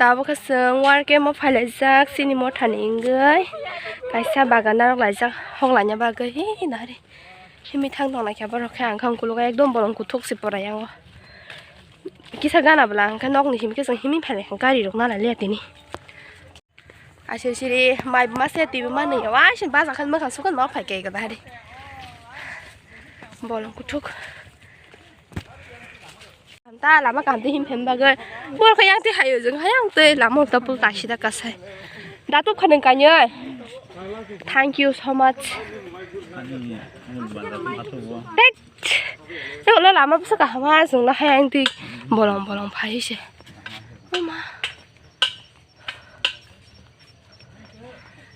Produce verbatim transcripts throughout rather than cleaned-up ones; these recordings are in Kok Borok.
Abo khe chwng work camp o phailaijak chini mothani wngwi kaisa bagan narwk laijak hoklaina bagwi. Hi nahari himwi thang tongnaikha borok khe, ang khe ang kulogo ekdom bolong kuthuk se pura yang o. Kisa gana bwla ang khe nokni simi khe chwng himwi phailaikha, gari rok nana liya tini. Aswk siri mai buma se twi buma nwi waising bajak khe mwkhang sukha ma phai khe gada hari. Bolong kuthuk. Amta lama kaham twi him phem bagwi. Bor khe yang twi hayo jwng hayang twi lama ulta pulta sida kasai. Datu khaneng kanyoi. Thank you so much. Tek. Tei ulo lama bwsa kaham ha jwng la hayang twi bolong bolong phai se. Oma.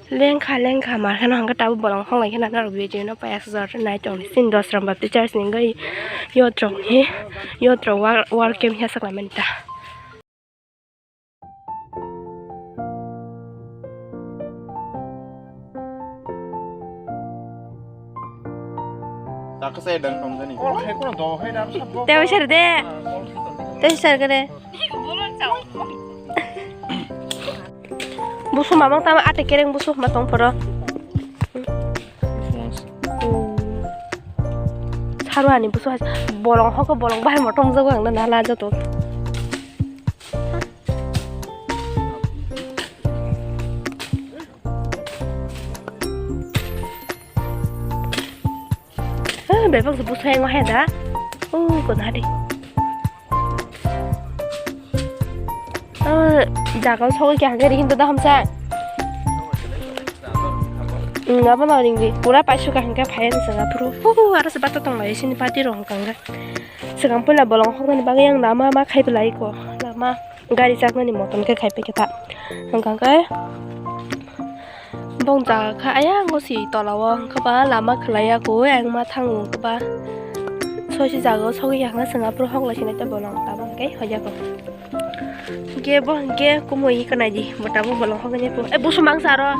Lengkha lengkha mar kheno hwnkhe tabuk bolong honglai kheno norok video no paiya sujak nai tongni sini Dosram Baptist Church ni wngwi yotrok hi yotrok work camp hiya saklaimani ta. Tewi sar de. Tewi sar gede. Busu mamang tama ate kereng busu ma tong poro. Saruani busu hai bolong hoko bolong bahai motom jago ang na nala joto. Ah, bebak se busu yang wahai da. Oh, kona di. Ah, jaga sogwi khe hangkhe ri hinto da hamsa. Hmm, abo no ringdi. Pura paisuk khe hangkhe phai ang sanga phuru. Hu, aro se bata tong lai sini party rok hangkang ga. Swkang puila bolong hoknani bagwi ang lama ma khai belai ko. Lama gari chaknani motom khe khai paikha ta. Hangkang khe. Bong jaga kha ayang o si tola o hwnkhe ba lama khwlai ya koi ayang ma thango hwnkhe ba soisi jaga o sogwi ya hwnkhe chwng aphuru hok lai sinai ta bolong tabang khe hoya ko hwnkhe bo hwnkhe kumui hi kwnai di bo tabuk bolong hok ya ko e busu mangsa aro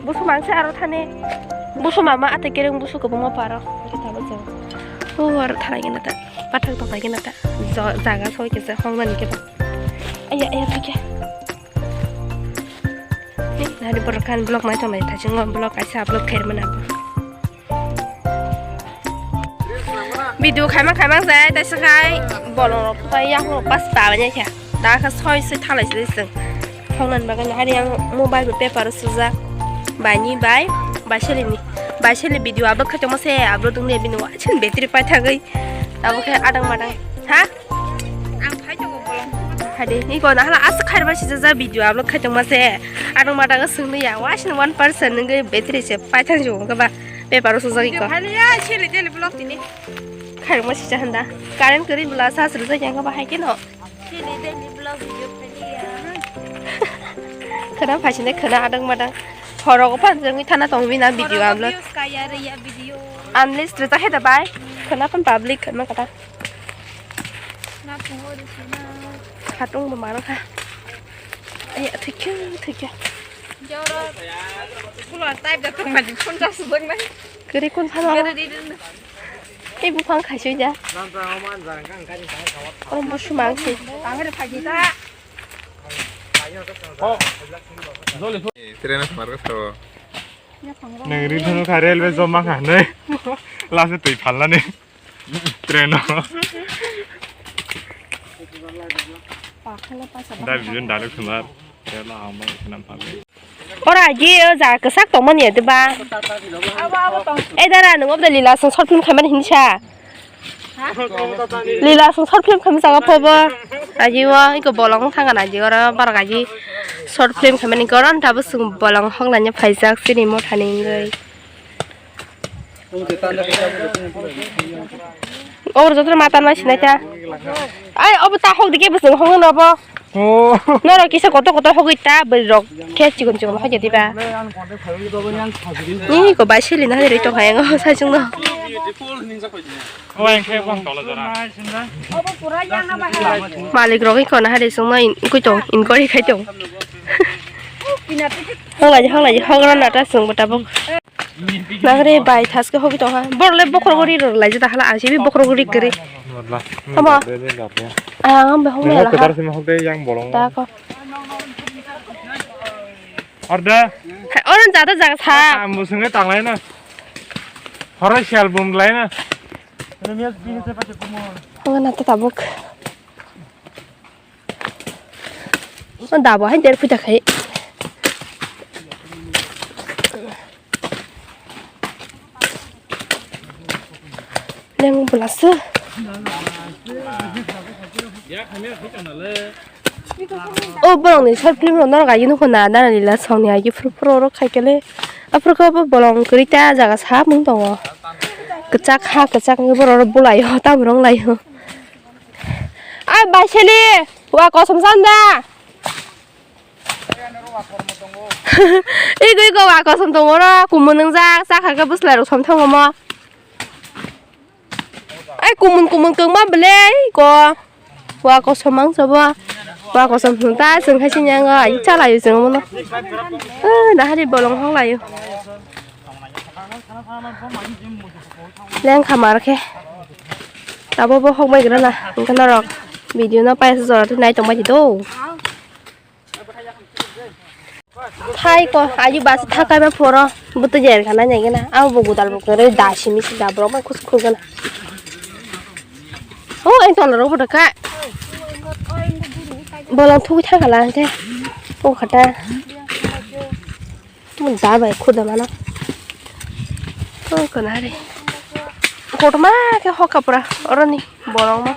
busu mangsa aro thani busu mama ate kereng busu kwbangma paro hwnkhe tabuk jang o aro thalai gana ta pathak tongthai gana ta jaga sogwi khe hok mani khe ba aya aya thikya. Nani borok kan vlog nai tongnai thachingo vlog kaisa upload khair mana bo. Video khaima khaima jai taisa khai bolong rok phai yang rok pas ta banya kha. Da kha soi soi thalai soi song. Phone nan bagan hari yang mobile bo paper sujak. Bani bai baisali ni baisali video upload khaitongma se upload tongne bini wachin battery pai thagwi. Abo khe adang madang ha. Ang phai tongo bolong. Hade, ni ko na hala aswk khairba sijak video upload khaitongma se. Adang madang swngli ya, wasin one percent nungwi battery se paithang se wngkha ba. Paper o sujak iko. Video phai liya, sili daily vlog tini. Khairma sijak handa. Current kwrwi bwla sa srwjak yang ba hai khe no. Sili daily vlog video phai liya. Khana phaisine khana adang madang. Horo ko phan jengwi thana tongwi na video upload. Views kaya re ya video. Unless rwjak he da bai. Khana phan public khana kata. Khatung bo mano kha. Ai, thikya, thikya. Jora. Pulo type da tong mani phone ta sujak nai. Kiri kun phano. Kiri di di. Ei buphang khaisoi ja. Oro busu mangsi. Tangre phagi ta. Train smarga sao. Nang ri thanu kha railway joma kha nai. Last twi phalnani. Train o. Da bijun dalu khumar. Train o hamba khunam phalnai. Ora ji o ja kwsak tongmani ya diba? Abo, abo tong. Ei dara nung obda lila song short film khaimani hinsa. Ha? Lila song short film khaimani jaga phobo. Aji o iko bolong thanga na ji ora bar gaji short film khaimani goron tabo sung bolong hoknanya phaijak chini mothani wngwi. Oro joto ma tanma sinai ta. Ai, obo ta hok dikhe bwswng hokno obo. Oh. Norok kisa kotor kotor hogwi ta bwrwi rok khe chikon chikon hokya diba. Ni ko bai sili na ri tong hai ngo sai chwng no. Malik rok ko na hari chwng no in koi tong inquiry khai tong. Hok lai hok lai hok rana ta chwng bo tabuk. Nagre bai thaske hobi tongha. Borok le bokhorok ri rw lai jeta hala ang sibi bokhorok ri kwrwi. Wala. Tamo. Dap de, dap de. Ang ang behong Nang mela ha. Ketar sima hok de yang bolong. Da ko. Orde. Hai, orang jata jaga sa. Am busung e tanglai na. Horo sial bum lai na. Ang na ta tabuk. O dabo hai der puja khai. Leng bula se. O borok ni short film rok norok agi nukho na, nana lila song ni agi phuru phuru rok khai kele. Aphuru khe bo bolong kwrwi ta jaga sa mung tongo. Kwchak ha kwchak wngwi borok rok bulai o, ta borok lai o. Ai baisali, wa kosom san da. Ego ego wa kosom tongo ro, kumun wngjak, chakha khe bwsla rok som thango mo. Ai kumun kumun kwngma belai ko. Wa kosom ang sobo. Wa kosom thung ta chwng khai sini ang ai chalai chwng mono. Ah, dahari bolong hong lai. Leng khamar khe. Abo bo hok bai gra na. Hwnkhe norok video no paisa jora nai tong bai di do. Thai ko ayu bas thakai ma phoro buto jer kana nyai gana. Abo bo gudal bo kore da simi si da bro ma khus khus gana. O ai tol ro bo ka. Bolong thugui thang kala hwnkhe. O khata. Mun da bai khuda mana. O kana re. Kotorma khe hoka pura oroni bolong ma.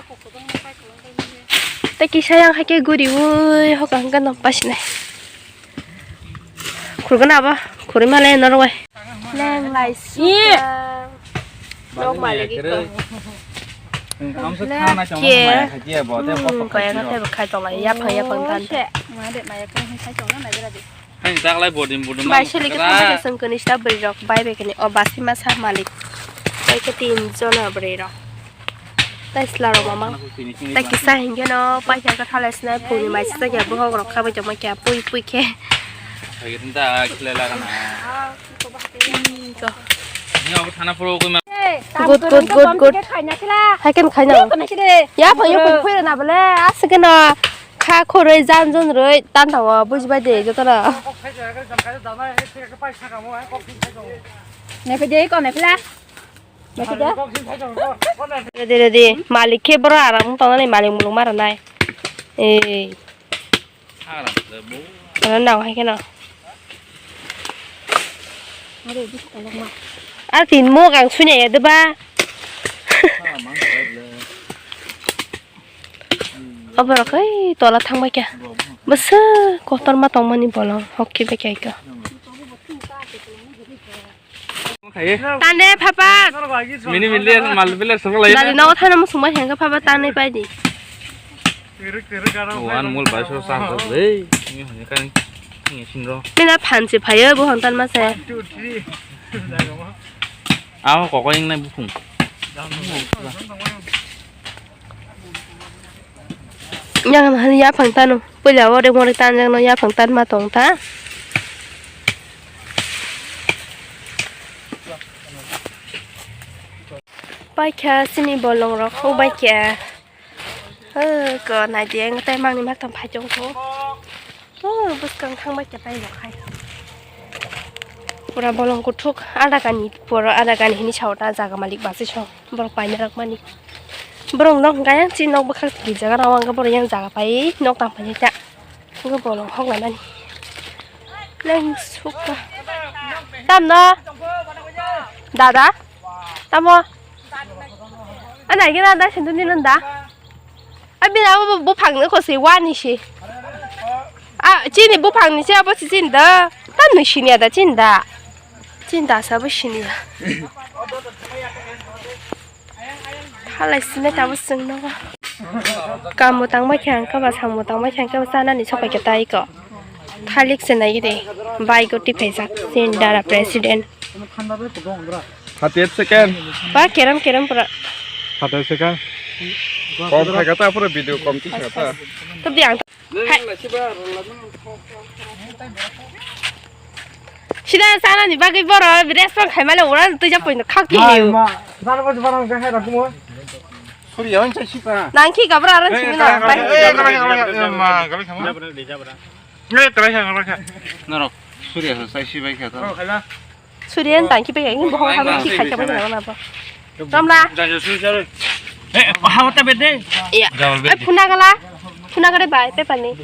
Tei kisa yang hai khe guriui hoka hwnkhe no pasinai. Khurgana ba khurui male norwai. Leng lai si. Nok malik iko. Leng ke. Hmm, kaya kata khai tong lai yaphang yaphang tan. Hai taklai bodim bodim. Bai seli khe thang seng kani sta beri rok bai bai kani o basi masa malik. Bai khe tin jona beri rok. Tai sla rok mamang. Tai kisa hingke no paikha khe thalai sinai phungni mai sijak ya bohok rok kha bai tongma kya pui pui khe. Hai khe ta khilai lagana. Ni obo thana phuru koi ma. Good, good, good, good. Hai khe khaina. Ya phayo pui pui rana bole asike no kha khoroi jan jon roi tan thawo bujibai de joto no. Nai phaidi ko nai phila. Ready, ready. Malik khe boro aram wng tongnani malik muluk ma rwnai. Ei. Ano nang hai kheno. Ar tin mok ang sunya ya deba. Oborok ei tola thang bai kha. Bwswk kotor ma tong mani bolong hoki bai kha iko. Tande phapa. Mini mili mal bile sokla. Dali nogo thana musung bai hengka phapa tanai pai di. Wan mul bai so sang tak le. Ni hanya kan ni sinro. Mina phansi phayo bo hontan ma se. Amo kokoi nai bufung. Yang hani yaphang tanu. Puila ore more tanjak no yaphang tan ma tong ta. Paikha sini bolong rok ho baikha. Ko nai di ang tai mangni mak tang phai tong ko. Oh, bwskang thang bai khe tai rok hai. Pura bolong kuthuk ada kani pura ada kani hini sao ta jaga malik basi so borok paina rok mani. Borok nok hwnkha yang chi nok bwkhak twi jaga rok ang borok yang jaga pai nok tang pai ta. Ngo bolong hok lai mani. Leng sukha. Tam no? Dada? Tamo? Ana gina da sindu ni nanda. Abi na bu bu phang ko se wani se. A chini bu phang ni se abo se chin da. Tam ni sini da chin da. Chin da sa bu sini. Halai sini tamo sing no. Kamu tang bai khe ang kaba samu tang bai khe ang kaba sana ni sopai khe tai ko. Thalik se nai de. Bai go ti phaisa. Sin dara president. Thirty eight second. Ba keram keram pura. Thirty eight second. Kom khai kata pura video kom ti kata. Tub di ang. Hai. Sida sana ni bagwi boro respond khai male ora tui ja poino khak ki. Hai ma. Sana ba jibana ga hai rakumo. Suri, yawan sa sipa. Nangki gabra aran simi na. Bai. Eh, kalai, kalai, kalai, ma, kalai, kalai. Eh, kalai, kalai, kalai. Norok, Suri, sa sibai kha to. Suri, ang tangki pai, ang bohong habai ki khai kha bai na ba. Ramla. Eh, hawa ta bede. Iya. Ai, phuna gala. Phuna gale bai, pe pani.